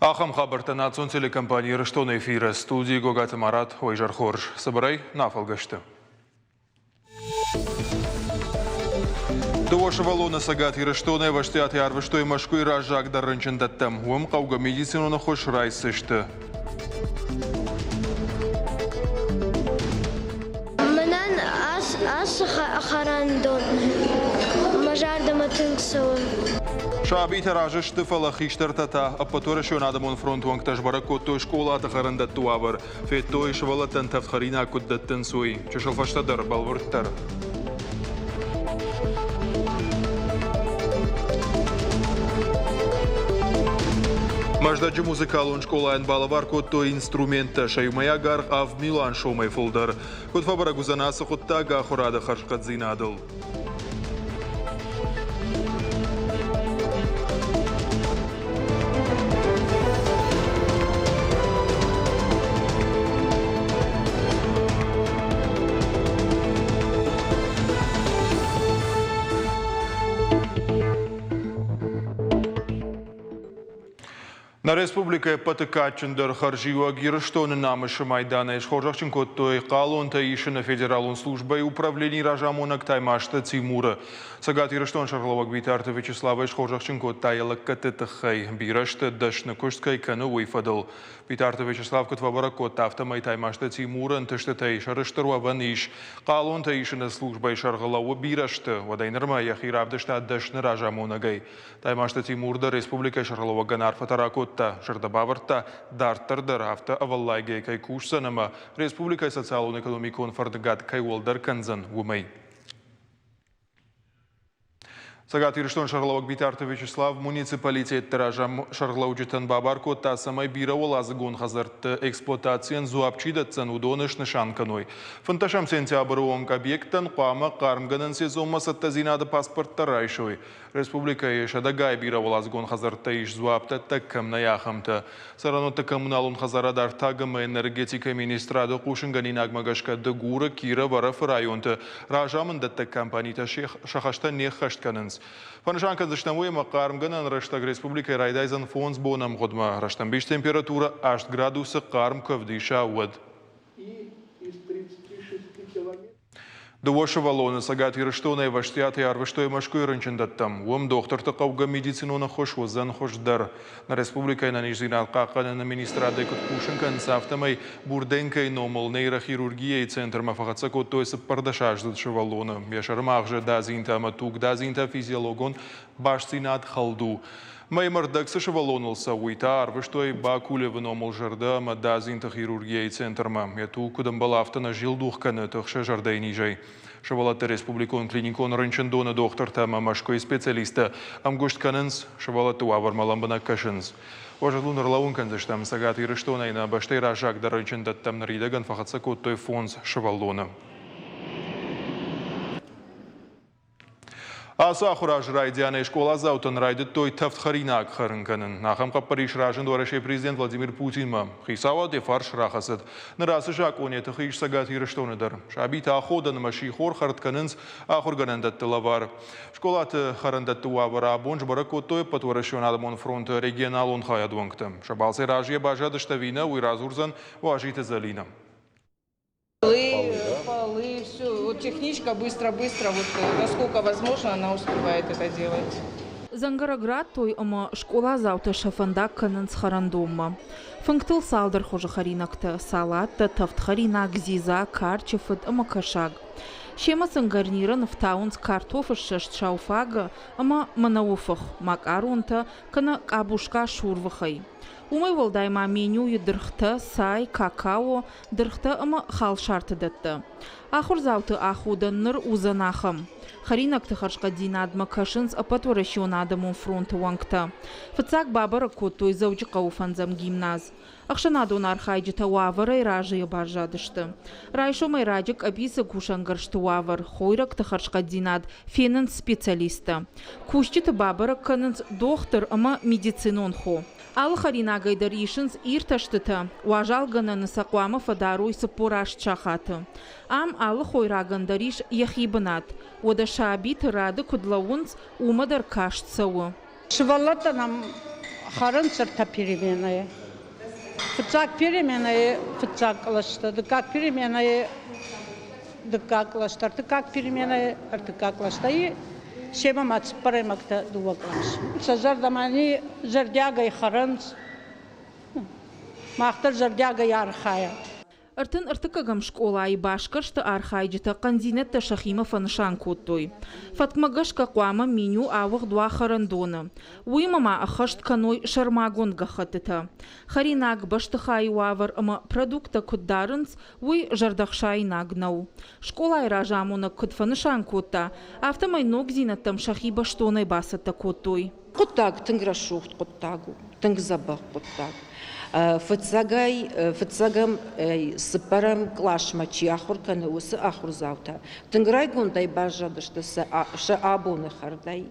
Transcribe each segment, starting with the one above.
Ахӕм хабӕрттӕ национ телекомпани Ирыстоны эфиры студийы Гогаты Марат, уӕ изӕр хорз. Цыбырӕй нӕ афӕлгӕсты. Дыууӕ сывӕллоны Цӕгат Ирыстонӕй ӕвӕстиатӕй арвыстой Мӕскуыйы раззагдӕр рынчындӕттӕм. Уым хъӕугӕ медицинон ӕххуыс райсдзысты. Мӕнӕн ацы хӕрӕндон мӕ зӕрдӕмӕ тынг цӕуы. Сабитӕ разы сты, фӕлӕ хистӕртӕ та Ӕппӕтуӕрӕсеон адӕмон фронты уӕнгтӕ сбӕрӕг кодтой скъолаты хӕрӕндӕтты уавӕр. Федтой, сывӕллӕттӕн тӕвдхӕринаг куыд дӕттынц, уый. Чысыл фӕстӕдӕр бӕлвырддӕр. Мӕздӕджы музыкалон скъолайӕн балӕвар кодтой инструменттӕ, сӕ иумӕйаг аргъ 7 милуан сомӕй фылдӕр. Куыд фӕбӕрӕг уыдзӕн ацы хъуыддаг ахуырады хӕрзхъӕддзинадыл? Нӕ республикӕйы ӕппӕты кадджындӕр хӕрзиуӕг Ирыстоны намысы майданӕй схорзӕхджын кодтой хъалонтӕ исыны федералон службӕйы управленийы разамонӕг Таймазты Тимуры. Цӕгат Ирыстоны сӕргълӕууӕг Битарты Вячеславӕй схорзӕхджын кодта йӕ лӕггӕдты тыххӕй, бирӕ сты дӕсны куыст кӕй кӕны, уый фӕдыл. Битарты Вячеслав куыд фӕбӕрӕг кодта, афтӕмӕй Таймазты Тимуры ӕнтыстытӕй сӕрыстыр уӕвӕн ис. Хъалонтӕ исыны службӕйы сӕргъы лӕууы бирӕ сты, уӕдӕй нырмӕ йӕхи равдыста дӕсны разамонӕгӕй. Таймазты Тимур дӕр республикӕйы сӕргълӕууӕгӕн арфӕтӕ ракодта, зӕрдӕ бавӕрдта, дарддӕр дӕр афтӕ ӕвӕллайгӕ кӕй кусдзӕн ӕмӕ республикӕйы социалон-экономикон фӕрныгад кӕй уӕлдӕр кӕндзӕн, уымӕй. Цӕгат Ирыстоны сӕргълӕууӕг Битарты Вячеслав муниципалитетты сӕргълӕуджытӕн бабар кодта, цӕмӕй бирӕуӕладзыгон хӕдзӕртты эксплуатацийӕн дзуапп чи дӕтдзӕн, уыдоны снысан кӕной. 15 сентябры онг объекттӕн хъуамӕ хъармгӕнӕн сезонмӕ цӕттӕдзинады паспорттӕ райсой. Республикӕйы сӕдӕгай бирӕуӕладзыгон хӕдзӕрттӕ ис дзуапдӕттӕг кӕм нӕй, ахӕмтӕ. Цӕрӕнуӕтты коммуналон хӕдзарад артаг ӕмӕ энергетикӕйы министрады хъусынгӕнинагмӕ гӕсгӕ Дыгуры, Киров, Ӕрӕфы районты разамынддӕттӕг компанитӕ сӕ хӕстӕ не ххӕст кӕнынц. Фӕнысан кӕндзыстӕм уый, ӕмӕ хъармгӕнӕн рӕстӕг республикӕйы райдайдзӕн фондз боны ӕмгъуыдмӕ, рӕстӕмбис температурӕ 8 градусы хъарм куы ӕвдиса, уӕд. Дыууӕ сывӕллоны Цӕгат Ирыстонӕй ӕвӕстиатӕй арвыстой Мӕскуыйы рынчындӕттӕм. Уым дохтырты хъӕугӕ медицинон ӕххуыс уыдзӕн хуыздӕр. Нӕ республикӕйы ӕнӕниздзинад хъахъхъӕныны министрадӕй куыд хъусын кӕнынц, афтӕмӕй Бурденкойы номыл нейрохирургияйы центрмӕ фӕхӕццӕ кодтой цыппӕрдӕсаздзыд сывӕллоны. Йӕ сӕрымагъзы дадзинтӕ ӕмӕ тугдадзинтӕ физиологон бастдзинад хӕлд у. Мӕймӕ рдӕг цы сывӕллоныл цӕуы, уый та арвыстой Бакулевы номыл зӕрдӕ ӕмӕ дадзинты хирургияйы центрмӕ. Йӕ туг куыд ӕмбӕлы, афтӕ нӕ зилдух кӕны тыхсы зӕрдӕйы низӕй. Сывӕллӕтты республикон клиникон рынчындоны дохтыртӕ ӕмӕ Мӕскуыйы специалисттӕ ӕмгуыст кӕнынц, сывӕллӕтты уавӕрмӕ лӕмбынӕг кӕсынц. Уӕ зӕрдыл ӕрлӕууын кӕндзыстӕм, Цӕгат Ирыстонӕй нӕ бӕстӕйы раззагдӕр рынчындӕттӕм ныридӕгӕн фӕхӕццӕ кодтой фондз сывӕллоны. Ацы ахуыр азы райдианӕй скъоладзаутӕн райдыдтой тӕвдхӕринаг хӕрын кӕнын. Ахӕм хъӕппӕрис разынд Уӕрӕсейы президент Владимир Путинмӕ. Хицауад йӕ фарс рахӕцыд. Ныр ацы закъон йӕ тыхы ис Цӕгат Ирыстоны дӕр. Сабитӕ аходӕн ӕмӕ сихор хӕрд кӕнынц ахуыргӕнӕндӕтты лӕвар. Скъолаты хӕрӕндӕтты уавӕр абон сбӕрӕг кодтой Ӕппӕтуӕрӕсеон адӕмон фронты регионалон хайады уӕнгтӕ. Сӕ балцӕй разыйӕ баззадысты ӕви нӕ, уый радзурдзӕн Уазиты Зӕлинӕ. Полы, полы, все. Вот техничка быстро-быстро, вот насколько возможно, она успевает это делать. Дзӕнгӕрӕг радтой ӕмӕ скъоладзаутӕ сӕ фӕндаг кӕнынц хӕрӕндонмӕ. Фынгтыл цалдӕр хуызы хӕринӕгтӕ: салаттӕ, тӕвдхӕринаг, дзидза, карчы фыд ӕмӕ кӕсаг. Семӕ сын гарнирӕн ӕфтауынц картофы ссӕст сауфагӕ ӕмӕ мӕнӕуы фых, макъаронтӕ кӕнӕ къабуска сурвыхӕй. Уымӕй уӕлдай ма менюйы дыргътӕ, цай, какао, дыргътӕ ӕмӕ халсарты дӕттӕ. Ахуырдзауты аходӕн ныр уыдзӕн ахӕм. Хӕринӕгты хӕрзхъӕддзинадмӕ кӕсынц Ӕппӕтуӕрӕсеон адӕмон фронты уӕнгтӕ. Фыццаг бабӕрӕг кодтой Дзӕуджыхъӕуы фӕндзӕм гимназ. Ӕхсӕнадон архайджытӕ уавӕрӕй разыйӕ баззадысты. Райсомӕй раджы къӕбицы кусӕнгӕрзты уавӕр, хойрӕгты хӕрзхъӕддзинад фенынц специалисттӕ. Кусджыты бабӕрӕг кӕнынц дохтыр ӕмӕ медицинон хо. Алы хӕринагӕй дӕр исынц иртӕстытӕ, уазалгӕнӕны сӕ хъуамӕ фӕдарой 48 сахаты. Ам алы хойрагӕн дӕр ис йӕхи бынат. Уӕдӕ сабиты рады куыд лӕууынц, уымӕ дӕр каст цӕуы. Сывӕллӕттӕ нӕм Хӕрынц ӕртӕ переменӕйы. Фыццаг переменӕйы фыццаг кълӕстӕ, дыккаг переменӕйы дыккаг кълӕстӕ, ӕртыккаг переменӕйы ӕртыккаг кълӕстӕ и семӕ ма цыппӕрӕймӕгтӕ дыууӕ къласы. Сӕ зӕрдӕмӕ ни зӕрдиагӕй хӕрынц. Мах дӕр зӕрдиагӕй архайӕм. 33-ӕм скъолайы басгӕрсты архайджытӕ хъӕндзинӕдтӕ сӕхимӕ фӕнысан кодтой. Фӕткмӕ гӕсгӕ хъуамӕ меню ауыгъд уа хӕрӕндоны. Уыимӕ ма ӕххӕст кӕной сӕрмагонд гӕххӕттытӕ. Хӕринаг, бӕстыхайы уавӕр ӕмӕ продукттӕ куыд дарынц, уый зӕрдӕхсаинаг нӕу. Скъолайы разамонӕг куыд фӕнысан кодта, афтӕмӕй ногдзинӕдтӕм сӕхи бӕстонӕй бацӕттӕ кодтой. Хъуыддаг тынг рӕсугъд хъуыддаг у, тынг дзӕбӕх хъуыддаг. Фыццагӕй, фыццӕгӕм цыппӕрӕм къласмӕ чи ахуыр кӕны, уыцы ахуырдзаутӕ тынг райгондӕй баззадысты сӕ абоны хӕрдӕй.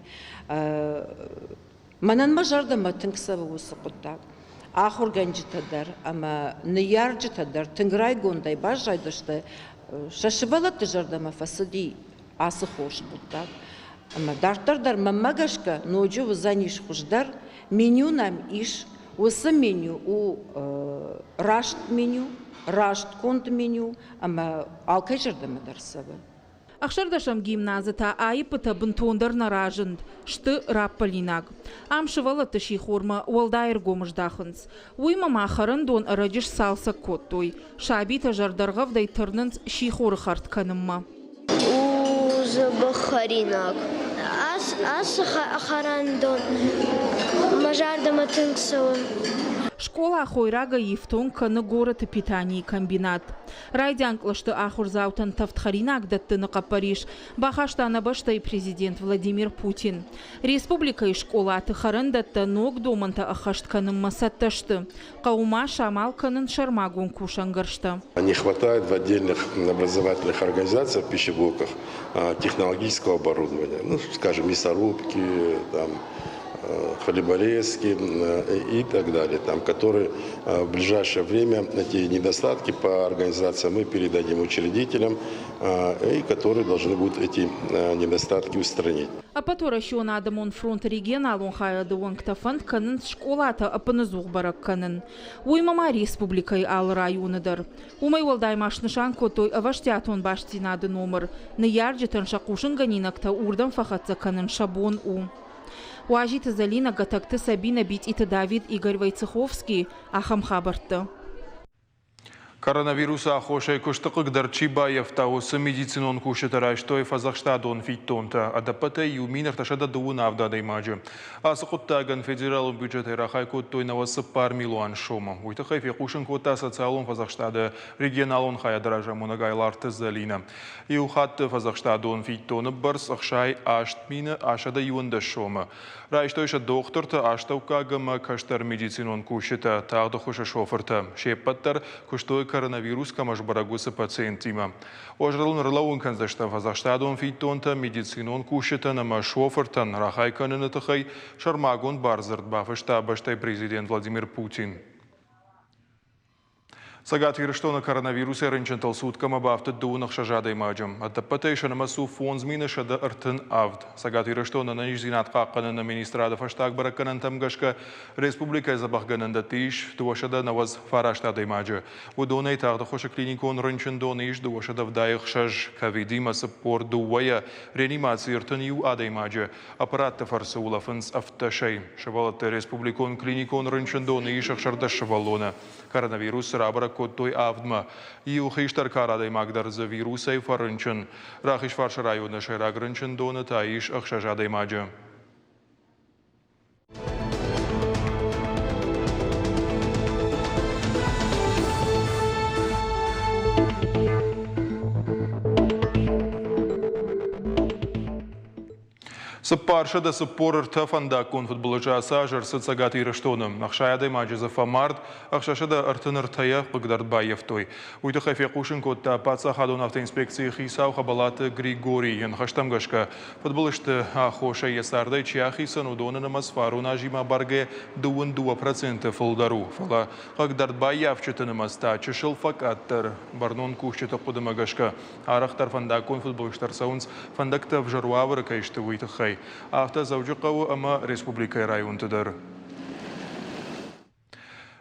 Мӕнӕн мӕ зӕрдӕмӕ тынг цӕуы уыцы хъуыддаг. Ахуыргӕнджытӕ дӕр ӕмӕ ныййарджытӕ дӕр тынг райгондӕй баззадысты, сӕ сывӕллӕтты зӕрдӕмӕ фӕцыди ацы хорз хъуыддаг. Ӕмӕ дарддӕр дӕр мӕнмӕ гӕсгӕ ноджы уыдзӕнис хуыздӕр. Меню нӕм ис. Уыцы меню у раст меню, раст конд меню ӕмӕ алкӕй зӕрдӕмӕ дӕр цӕуы. Ӕхсӕрдӕсӕм гимназы та аиппытӕ бынтондӕр нӕ разынд, сты раппӕлинаг. Ам сывӕллӕтты сихормӕ уӕлдай ӕргом здахынц. Уыимӕ ма хӕрӕндон ӕрӕджы сцалцӕг кодтой. Сабитӕ зӕрдӕргъӕвдӕй тырнынц сихоры хӕрд кӕнынмӕ. У дзӕбӕх хӕринаг. Ацы хӕрӕндон мӕ зӕрдӕмӕ тынг цӕуы. Скъола хойрагӕй ифтонг кӕны горӕты питанийы комбинат. Райдиан кълӕсты ахуырдзаутӕн тӕвдхӕринаг дӕттыны хъӕппӕрис бахаста нӕ бӕстӕйы президент Владимир Путин. Республикӕйы скъолаты хӕрӕндӕттӕ ног домӕнтӕ ӕххӕст кӕнынмӕ цӕттӕ сты. Хъӕуы ма самал кӕнын сӕрмагонд кусӕнгӕрзтӕ. Не хватает в отдельных образовательных организациях, пищеблоках технологического оборудования. Ну, скажем, мясорубки, там, хлеборезки и так далее, там, которые в ближайшее время эти недостатки по организации мы передадим учредителям, и которые должны будут эти недостатки устранить. Ӕппӕтуӕрӕсеон адӕмон фронты регионалон хайады уӕнгтӕ фӕнд кӕнынц скъолатӕ ӕппынӕдзух бӕрӕг кӕнын. Уыимӕ ма республикӕйы алы районы дӕр. Уымӕй уӕлдай ма снысан кодтой ӕвӕстиатон бастдзинады номыр. Ныййарджытӕн сӕ хъусынгӕнинӕгтӕ уырдӕм фӕхӕццӕ кӕнын сӕ бон у. Уазиты Зӕлинӕ, Гӕтӕгты Сабинӕ, Битъиты Давид, Игорь Войцеховский. Ахӕм хабӕрттӕ. Коронавирусы аххосӕй куысты хъыгдард чи баййӕфта, уыцы медицинон кусджытӕ райстой фӕдзӕхстадон фиддонтӕ ӕдӕппӕтӕй 1337 адӕймаджы. Ацы хъуыддагӕн федералон бюджетӕй рахай кодтой 94 милуан сомы. Уый тыххӕй фехъусын кодта социалон фӕдзӕхстады регионалон хайады разамонӕг Айларты Зӕлинӕ. Иу хатты фӕдзӕхстадон фиддоны бӕрц 68 811 сомы. Райстой сӕ дохтырты, астӕуккаг ӕмӕ кӕстӕр медицинон кусджытӕ, тагъд ӕххуысы шофыртӕ. Се ппӕт дӕр куыстой коронавирус кӕмӕ сбӕрӕг, уыцы пациенттимӕ. Уӕ зӕрдыл ӕрлӕууын кӕндзыстӕм фӕдзӕхстадон фиддонтӕ медицинон кусджытӕн ӕмӕ шофыртӕн рахай кӕныны тыххӕй сӕрмагонд бардзырд бафыста бӕстӕйы президент Владимир Путин. Цӕгат Ирыстоны коронавирусӕй рынчынтыл суткӕмӕ бафтыд 26 адӕймаджы. Ӕдӕппӕтӕй сӕ нымӕц у 5137. Цӕгат Ирыстоны ӕнӕниздзинад хъахъхъӕныны министрады фӕстаг бӕрӕггӕнӕнтӕм гӕсгӕ республикӕйы дзӕбӕхгӕнӕндӕтты ис 299 адӕймаджы. Уыдонӕй тагъд ӕххуысы клиникон рынчындоны ис 276, ковидимӕ 42-йӕ, реанимацийы 31 адӕймаджы. Аппаратты фӕрцы улӕфынц ӕвддӕсӕй. Сывӕллӕтты республикон клиникон рынчындоны ис 16 сывӕллоны. Коронавирус рабӕрӕг кодтой авдмӕ. Иу хистӕр кар адӕймаг дӕр дзы вирусӕй фӕрынчын. Рахизфарсы районы сӕйраг рынчындоны та ис ӕхсӕз адӕймаджы. 443 фӕндаггон фыдбылызы ацы аз ӕрцыд Цӕгат Ирыстоны. 60 адӕймаджы дзы фӕмард, 633-йӕ хъыгдард баййӕфтой. Уый тыххӕй фехъусын кодта паддзахадон автоинспекцийы хицау Хӕбӕлаты Григорий. Йӕ ныхӕстӕм гӕсгӕ, фыдбылызты аххосӕй йӕ цардӕй чи ахицӕн, уыдоны нымӕц фарон азимӕ бӕргӕ 22% фылдӕр у. Фӕлӕ хъыгдард баййафджыты нымӕц та чысыл фӕкъаддӕр. Бӕрнон кусджыты хъуыдымӕ гӕсгӕ, Арӕхдӕр фӕндаггон фыдбылызтӕ ӕрцӕуынц, фӕндӕгтӕ ӕвзӕр уавӕры кӕй сты, уый тыххӕй. Афтӕ Дзӕуджыхъӕуы ӕмӕ республикӕйы районты дӕр.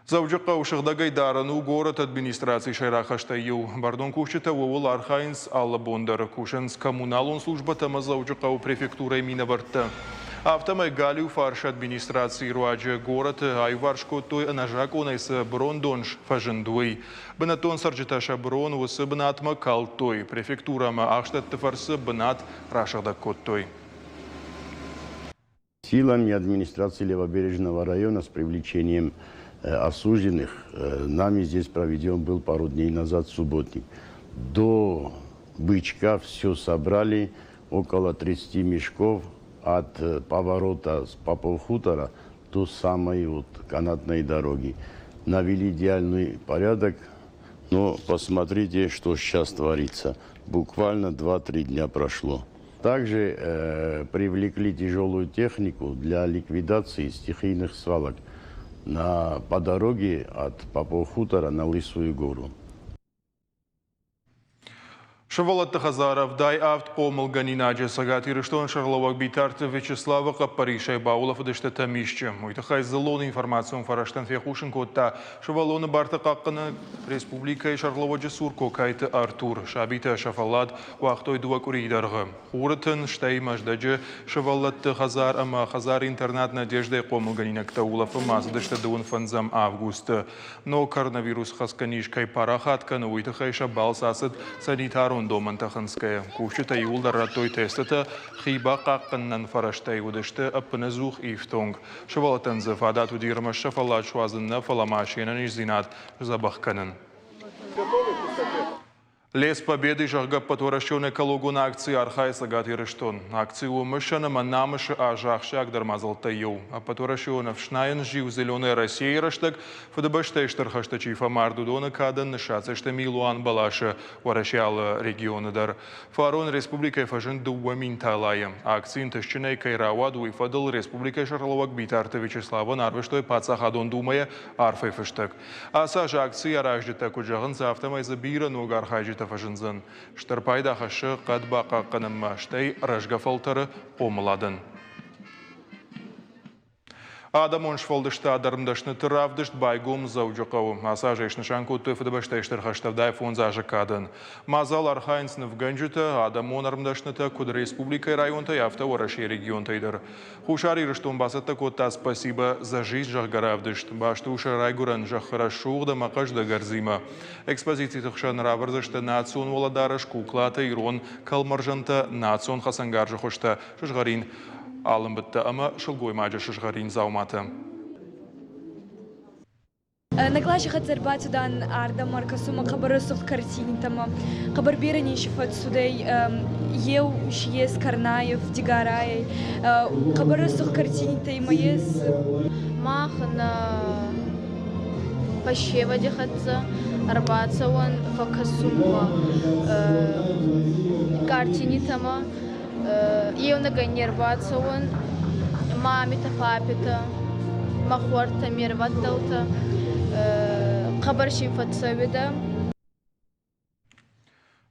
Дзӕуджыхъӕуы сыгъдӕгӕй дарын у горӕты администрацийы сӕйраг хӕстӕй иу. Бӕрнон кусджытӕ ууыл архайынц алы бон дӕр. Кусынц коммуналон службӕтӕ ӕмӕ Дзӕуджыхъӕуы префектурӕйы минӕвӕрттӕ. Афтӕмӕй галиу фарсы администрацийы руаджы горӕты аиуварс кодтой ӕнӕзакъонӕй цы бырондон фӕзынд, уый. Бынӕттон цӕрджытӕ сӕ бырон уыцы бынатмӕ калдтой. Префектурӕ ӕмӕ ахстӕтты фӕрцы бынат расыгъдӕг кодтой. Силами администрации Левобережного района с привлечением осужденных нами здесь проведен был пару дней назад субботник. До бычка все собрали, около 30 мешков от поворота с Попов хутора до самой вот канатной дороги. Навели идеальный порядок, но посмотрите, что сейчас творится. Буквально 2-3 дня прошло. Также привлекли тяжелую технику для ликвидации стихийных свалок по дороге от Попов хутора на Лысую гору. Сывӕллӕтты хӕдзары 77 хъомылгӕнинаджы Цӕгат Ирыстоны сӕргълӕууӕг Битарты Вячеславы хъӕппӕрисӕй баулӕфыдысты Тӕмисчъы. Уый тыххӕй дзыллон информацион фӕрӕзтӕн фехъусын кодта сывӕллоны барты хъахъхъӕнӕг республикӕйы сӕргълӕууӕджы цур Кокайты Артур. Сабитӕ сӕ фӕллад уагътой дыууӕ къуырийы дӕргъы. Хуры тын, стӕй Мӕздӕджы сывӕллӕтты хӕдзар ӕмӕ хӕдзар-интернат Надежда-йы хъомылгӕнинӕгтӕ улӕфынмӕ ацыдысты дыууын фӕндзӕм августы. Ног коронавирус хӕцгӕ низ кӕй парахат кӕны, уый тыххӕй сӕ балц ацыд санитарон домӕнтӕ хынцгӕйӕ. Кусджытӕ иууылдӕр радтой тестытӕ, хи бахъахъхъӕнынӕн фӕрӕзтӕй уыдысты ӕппынӕдзух ифтонг. Сывӕллӕттӕн дзы фадат уыди ӕрмӕст сӕ фӕллад суадзын нӕ, фӕлӕ ма се нӕниздзинад дзӕбӕх кӕнын. Лес Победы, зӕгъгӕ, ӕппӕтуӕрӕсеон экологон акцийы архайы Цӕгат Ирыстон. Акци у мысӕн ӕмӕ намысы азы ахсджиагдӕр мадзӕлттӕй иу. Ӕппӕтуӕрӕсеон ӕфснайӕн зиу Зеленая Россия-йы рӕстӕг Фыдыбӕстӕйы Стыр хӕсты чи фӕмард, уыдоны кадӕн ныссадздзысты милуан бӕласы Уӕрӕсейы алы регионы дӕр. Фарон республикӕйы фӕзынд 2000 талайы. Акци ӕнтыстджынӕй кӕй рауад, уый фӕдыл республикӕйы сӕргълӕууӕг Битарты Вячеславӕн арвыстой Паддзахадон Думӕйы арфӕйы фыстӕг. Ацы аз акцийы аразджытӕ куыд зӕгъынц, афтӕмӕй дзы бирӕ ног архайджытӕ фӕзындзӕн. Стыр пайда хӕссы хъӕд бахъахъхъӕнынмӕ, стӕй рӕзгӕ фӕлтӕры хъомыладӕн. Адӕмон сфӕлдыстад ӕрмдӕсныты равдыст байгом Дзӕуджыхъӕуы. Ацы азӕй снысан кодтой Фыдыбӕстӕйы Стыр хӕсты 75 азы кадӕн. Мадзал архайынц нывгӕнджытӕ, адӕмон ӕрмдӕснытӕ куыд республикӕйы районтӕй, афтӕ Уӕрӕсейы регионтӕй дӕр. Хуссар Ирыстон бацӕттӕ кодта «Спасибо за жизнь» зӕгъгӕ равдыст. Баст у сӕ райгуырӕн зӕххы рӕсугъд ӕмӕ хъӕздыг ӕрдзимӕ. Экспозициты хсӕн равӕрдзысты национ уӕлӕдарӕс, куклатӕ, ирон кӕлмӕрзӕнтӕ, национ хӕцӕнгарзы хуызтӕ, сызгъӕрин алымбыдтӕ ӕмӕ сылгоймаджы сызгъӕрин дзауматӕ. Нӕ къласи хӕццӕ ӕрбацудан ардӕмӕ ӕркӕсунмӕ хъӕбӕр рӕсугъд картинитӕмӕ. Хъӕбӕр берӕ ниши фӕццудӕй. Еу си ес Карнаев, Дигарайӕй. Хъӕбӕр рӕсугъд картинитӕ имӕ ес. Мах нӕ фӕсевӕди хӕццӕ ӕрбацӕуӕн фӕккӕсунмӕ картинитӕмӕ. Еунӕгӕй не рбацӕуӕн мамитӕ, папитӕ, мӕ хуӕртӕ, ме рвадтӕлтӕ. Хъӕбӕр син фӕццӕуидӕ.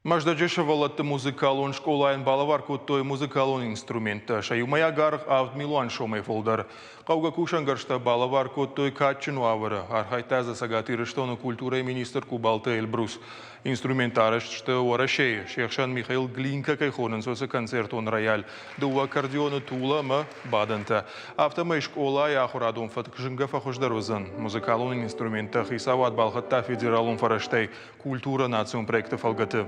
Мӕздӕджы сывӕллӕтты музыкалон скъолайӕн балӕвар кодтой музыкалон инструменттӕ. Сӕ иумӕйаг аргъ 7 милуан сомӕй фылдӕр. Хъӕугӕ кусӕнгӕрзтӕ балӕвар кодтой кадджын уавӕры. Архайдта дзы Цӕгат Ирыстоны культурӕйы министр Къубалты Эльбрус. Инструменттӕ арӕзт сты Уӕрӕсейы. Се хсӕн Михаил Глинка кӕй хонынц, уыцы концертон рояль, дыууӕ аккордеоны тулӕ ӕмӕ бадӕнтӕ. Афтӕмӕй скъолайы ахуырадон фӕтк зынгӕ фӕхуыздӕр уыдзӕн. Музыкалон инструменттӕ хицауад балхӕдта федералон фӕрӕзтӕй культурӕ национ проекты фӕлгӕты.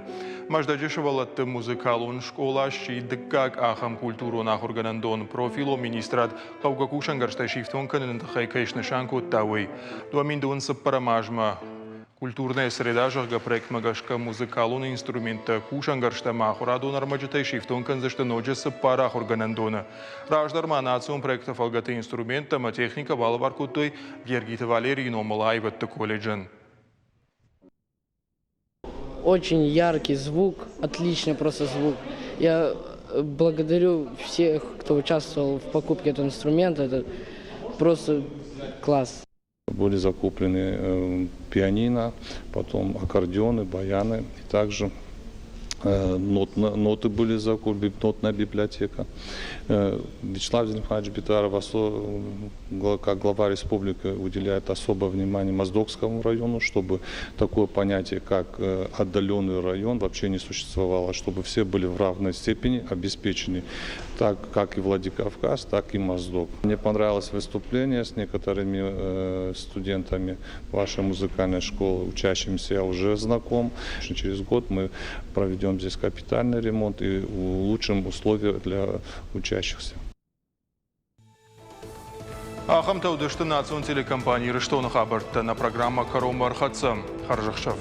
Мӕздӕджы сывӕллӕтты музыкалон скъола сси дыккаг ахӕм культурон ахуыргӕнӕндон. Профилон министрад хъӕугӕ кусӕнгӕрзтӕй сифтонг кӕныны тыххӕй кӕй снысан кодта, уый. 2024 азмӕ Культурная среда, зӕгъгӕ, проектмӕ гӕсгӕ музыкалон инструменттӕ, кусӕнгӕрзтӕ ӕмӕ ахуырадон ӕрмӕджытӕй сифтонг кӕндзысты ноджы цыппар ахуыргӕнӕндоны. Раздӕр ма национ проекты фӕлгӕты инструменттӕ ӕмӕ техникӕ балӕвар кодтой Гергиты Валерийы номыл аивӕдты колледжӕн. Очень яркий звук, отличный просто звук. Я благодарю всех, кто участвовал в покупке этого инструмента. Это просто класс. Были закуплены пианино, потом аккордеоны, баяны и также Ноты были закуплены, нотная библиотека. Вячеслав Зелимханович Битаров, как глава республики, уделяет особое внимание Моздокскому району, чтобы такое понятие, как отдаленный район, вообще не существовало, чтобы все были в равной степени обеспечены, так как и Владикавказ, так и Моздок. Мне понравилось выступление с некоторыми студентами вашей музыкальной школы, учащимися я уже знаком. Через год мы проведем здесь капитальный ремонт и улучшим условия для учащихся. Ахӕмтӕ уыдысты национ телекомпани Ирыстоны хабӕрттӕ. Нӕ программӕ кӕронмӕ ӕрхӕццӕ. Хӕрзӕхсӕв.